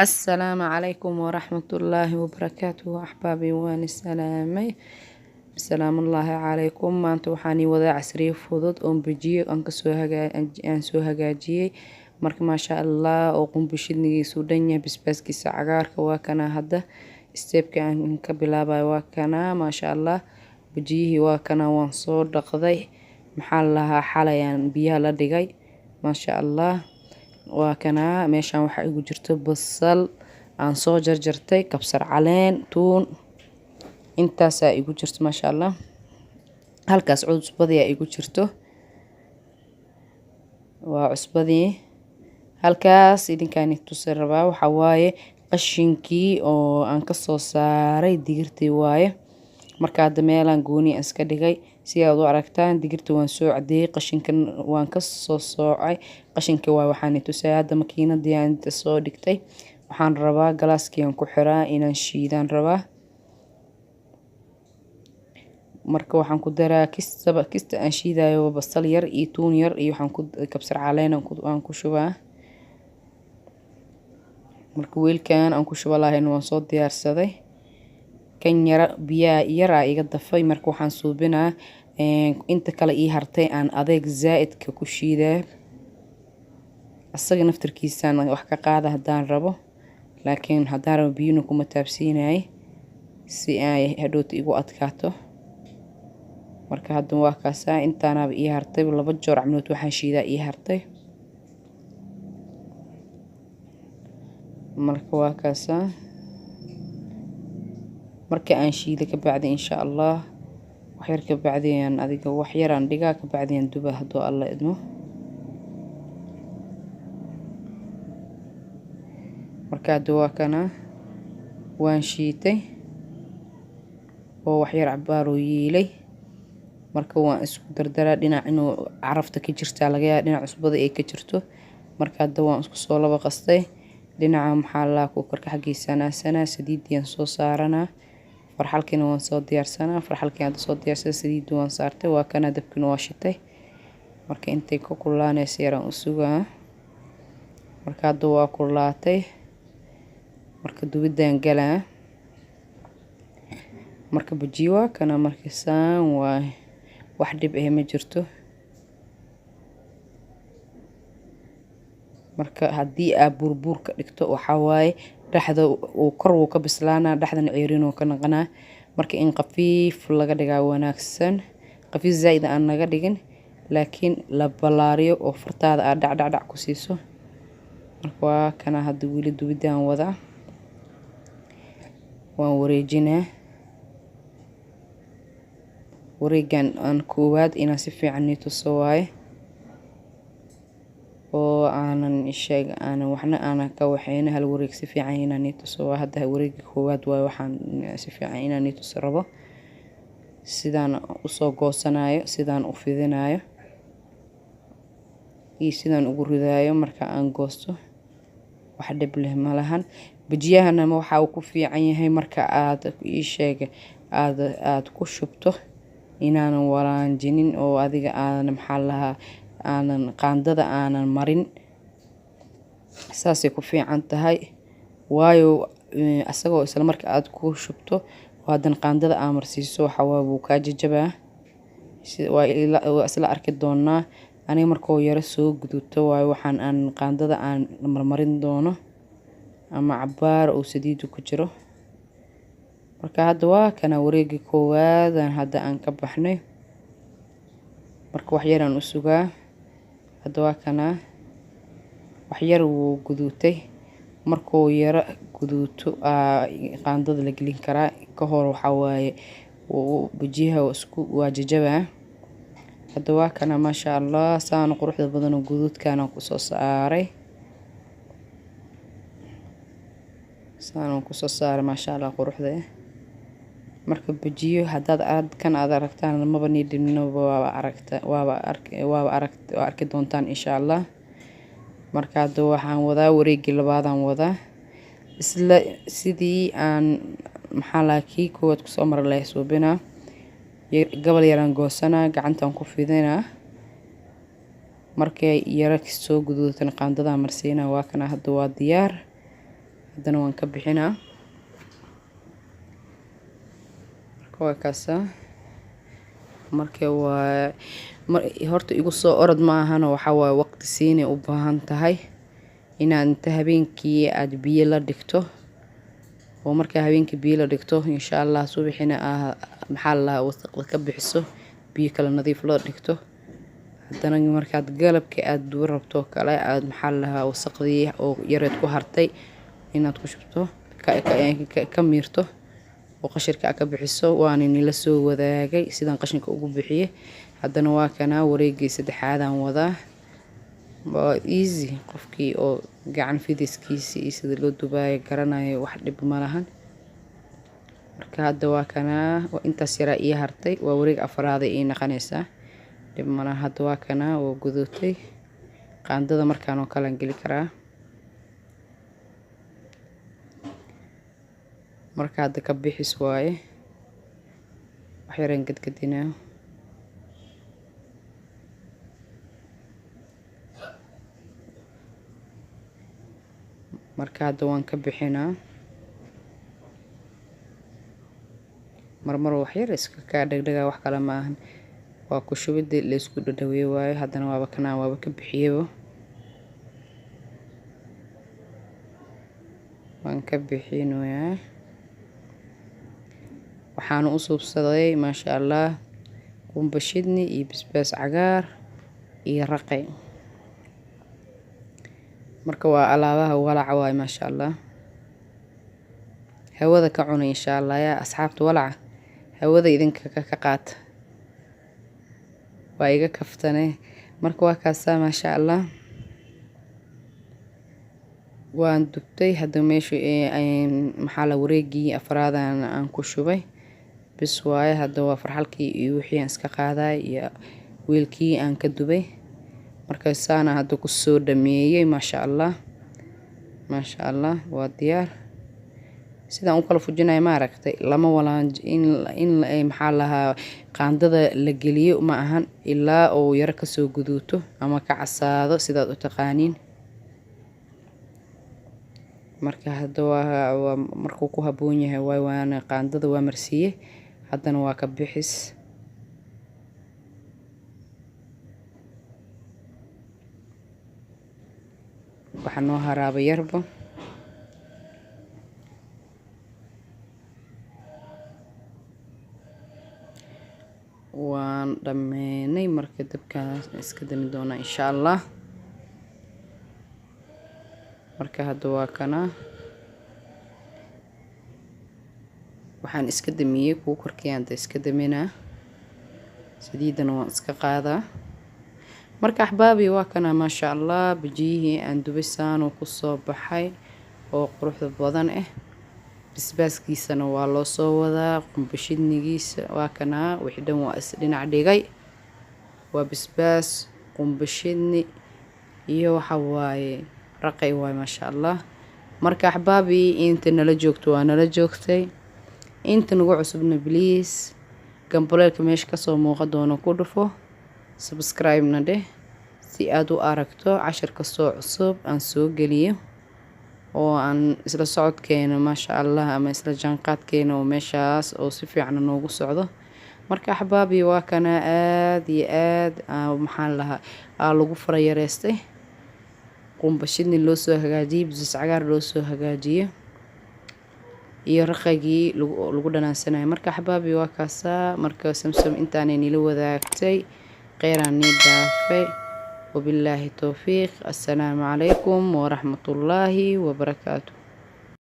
Asalaamu calaykum waraxmatullaahi wabarakaatuhu. Axbaabi, waan salaamay. Asalaamullaahi calaykum. Maanta waxaan ii wadaa casriye fudud oon bajiyo aan kasoo aan soo hagaajiyey. Marka maasha Allah, oo qumbo shidnigiisu dhan yahay, basbaaskiisa cagaarka waa kana. Hadda step-ka aan ka bilaabayo waa kana. Maasha Allah, bajiyihii waa kana, waan soo dhaqday. Maxaa la lahaa, xalayaan biyaha la dhigay. Maasha Allah, waa kanaa. Meeshaan waxaa igu jirto basal aan soo jarjartay, kabsar caleen, tuun, intaasaa igu jirto. Maasha Allah, halkaas cusbadii igu jirto, waa cusbadii. Halkaas idinkaan tusi rabaa waxaa waaye qashinkii oo aan kasoo saaray digirtii waaye. Marka hadda meelaan gooni aan iska dhigay si aad u aragtaan. Digirta waan soo cadeeyey, qashinkan waan kasoo soocay. Qashinka waa waxaan tusaya. Hadda makiinadii aan inta soo dhigtay, waxaan rabaa galaaskii aan ku xiraa inaan shiidaan rabaa. Marka waxaan ku daraa kistaba, kista aan shiidayo, basal yar iyo tuun yar iyo waxaan ku kabsar caleen aan ku shubaa. Marka weelkan aan ku shuba lahayn waan soo diyaarsaday. Kan yara biyaha yaraa iga dafay. Marka waxaan suubinaa inta kale ii hartay aan adeeg zaa-idka ku shiidaa. Asaga naftarkiisaan wax ka qaada haddaan rabo, laakiin haddaan rabo biyuna kuma taabsiinay si ay hadhowta igu adkaato. Marka hadda waa kaasaa, intaanaaba ii hartay. 2 joor camlood waxaan shiidaa ii hartay. Marka waa kaasaa. Marka aan shiida kabacdi, insha Allah, waxyar kabacdi aan adiga waxyaraan dhigaa, kabacdi aan duba hadduu Alla idmo. Marka hadda waa kana, waan shiitay oo waxyar cabaaroo yiilay. Marka waan isku dardaraa. Dhinac inuu carafta ka jirtaa laga yaaba, dhinac cusbada ay ka jirto. Marka hadda waan isku soo laba qastay. Dhinaca maxaa la cooker-ka xaggiisa naasanaa, saliidiyaan soo saaranaa, farxalkiina waan soo diyaarsanaa. Farxalkii hadda soo diyaarsaday, saliidii waan saartay, waa kana, dabkina waa shitay. Marka intay ka kululaanaysa yaraan u sugaa. Marka hadda waa kululaatay, marka dubidaan galaa. Marka bajiyo waa kana. Marka saan waay, wax dhib ah ma jirto. Marka haddii aad buurbuur ka dhigto, waxaa waaye dhexda uu kor wuu ka bislaanaa, dhexdana ceeriin ka naqanaa. Marka in khafiif laga dhigaa wanaagsan, khafiif zaa-id aan naga dhigin, laakiin la ballaariyo oo fartaada aad dhac dhac dhac ku siiso. Marka waa kana, hadda weli dubidaan wadaa, waan wareejinaa. Wareegan aan koowaad inaan si fiican nii tuso waaye oo aanan sheeg aanan waxna aanan ka waxayna. Hal wareeg si fiican inaan nii tuso waa. Hadda wareega koowaad waaye waxaan si fiican inaan nii tuso rabo, sidaan usoo goosanayo, sidaan u fidinayo iyo sidaan ugu ridaayo. Marka aan goosto, wax dhib leh malahan. Bajiyahana waxa uu ku fiican yahay marka aad ii sheega aad ku shubto inaanan walaanjinin oo adiga aadan maxaa lahaa aanan qaandada aanan marin. Saasay ku fiican tahay, waayo asagoo isla marka aad ku shubto oo haddana qaandada aa marsiiso, waxa waa wuu kaa jajabaa. Waa isla arki doonaa. Aniga markuu yaro soo guduto waayo waxaan aan qaandada aan marmarin doono ama cabaar uu saliidu ku jiro. Marka hadda waa kana, wareegii koowaad hadda aan ka baxnay. Marka wax yaraan u sugaa. Hadda waa kana, waxyar wuu guduutay. Markuu yaro guduuto qaandada la gelin karaa. Ka hor waxaa waaye bajiyaha isku waa jajabaa. Hadda waa kana, maasha Allah, saan quruxda badan oo guduudkaan kusoo saaray, saan kusoo saaray, maasha Allah, quruxda. Marka bajiyo haddaad aad kan aad aragtaan maba nii dhibno, waaba aragta, waaba ark waaba arag waa arki doontaan insha Allah. Marka hadda waxaan wadaa wareegii labaadaan wadaa, isla sidii aan maxaa lahaa kii koowaad kusoo mara leh suubinaa. Gabal yaraan goosanaa, gacantaan ku fidinaa. Markay yaro soo guduudatana qaandadaan marsiinaa. Waa kana, hadda waa diyaar. Haddana waan ka bixinaa. Marka waa kaasaa. Marka waa horta igu soo orod ma ahano, waxaa waaye waqti siinay u baahan tahay inaad inta habeenkii aada biyo la dhigto, oo markaa habeenkii biyo la dhigto, insha Allah subaxina aa maxaa la lahaa wasaqda ka bixiso, biyo kale nadiif loo dhigto. Haddana markaad galabka aada duba rabto kale, aada maxaa la lahaa wasaqdii oo yareed ku hartay inaad ku shubto, ka miirto oo qashirka ka bixiso. Waana nila soo wadaagay sidaan qashinka ugu bixiyay. Haddana waa kanaa wareegii saddexaadaan wadaa. Waa easy, qofkii oo gacan fidiskiisa iyo sida loo dubaayo garanayo, wax dhib ma lahan. Marka hadda waa kanaa, intaas yaraa ii hartay, waa wareeg afraaday ii naqanaysaa, dhib malahan. Hadda waa kanaa, waa gudootay qaandada, markaan oo kalean geli karaa. Marka hadda ka bixis waaye, wax yaraan gadgadinaa. Marka hadda waan ka bixinaa. Marmar wax yar iska kaa dhegdhegaa, wax kale ma ahan, waa ku shubidii laysku dhadhaweey waaye. Haddana waaba kanaa, waaba ka bixiyaba, waan ka bixinayaa. Waxaana u suubsaday maasha Allah qumba shidni iyo basbaas cagaar iyo raqay. Marka waa alaabaha walaca waaye, maasha Allah. Hawada ka cuna insha Allah. Yaa asxaabta walaca, hawada idinka ka qaata, waa iga kaftane. Marka waa kaasaa, maasha Allah, waan dubtay. Hadda meesha maxaa la wareegii afraadan aan ku shubay bis waaye. Hadda waa farxalkii iyo wixii aan iska qaaday iyo wiilkii aan ka dubay. Marka saana hadda kusoo dhameeyey, maasha Allah, maasha Allah, waa diyaar. Sidaan u kala fujinayo ma aragtay? Lama walaan in maxaa lahaa qaandada la geliyo ma ahan ilaa uu yaro kasoo guduuto ama ka casaado, sidaad u taqaaniin. Marka hadda waa markuu ku habboon yahay waay. Waana qaandada waa marsiiye, haddana waa ka bixis. Waxaa noo haraaba yarba. Waan dhammeynay. Marka dabkaas iska dami doonaa insha Allah. Marka hadda waa kana, waxaan iska damiyey kuwa korkii da iska daminaa, saliidana waan iska qaadaa. Marka axbaabi, waa kana, maasha Allah, bajiyihii aan dubay saanuu kusoo baxay oo quruxda badan ah. Basbaaskiisana waa loo soo wadaa, qumba shidnigiisa waa kanaa, wixii dhan waa is dhinac dhigay. Waa basbaas, qumba shidni iyo waxa waaye raqay waaye, maasha Allah. Marka axbaabi, inta nala joogto waa nala joogtay, inta nagu cusubna please gambaleelka meesha kasoo muuqa doono ku dhufo, subscribe-na dheh, si aad u aragto cashar kastoo cusub aan soo geliyo oo aan isla socodkeena, maasha Allah, ama isla jaanqaadkeena oo meeshaas oo si fiican noogu socdo. Marka axbaabi, waa kana, aada iyo aad maxaan lahaa aa lagu fara yareystay, qumba shidni loo soo hagaajiyey, basbaas cagaar loo soo hagaajiyey iyo raqaygii lagu dhanaansanaya. Marka axbaabi, waa kaasaa. Marka Samsam intaanay nila wadaagtay, kheyraan nii dhaafay. Wabilaahi towfiiq. Assalaamu calaykum waraxmatullaahi wabarakaatu.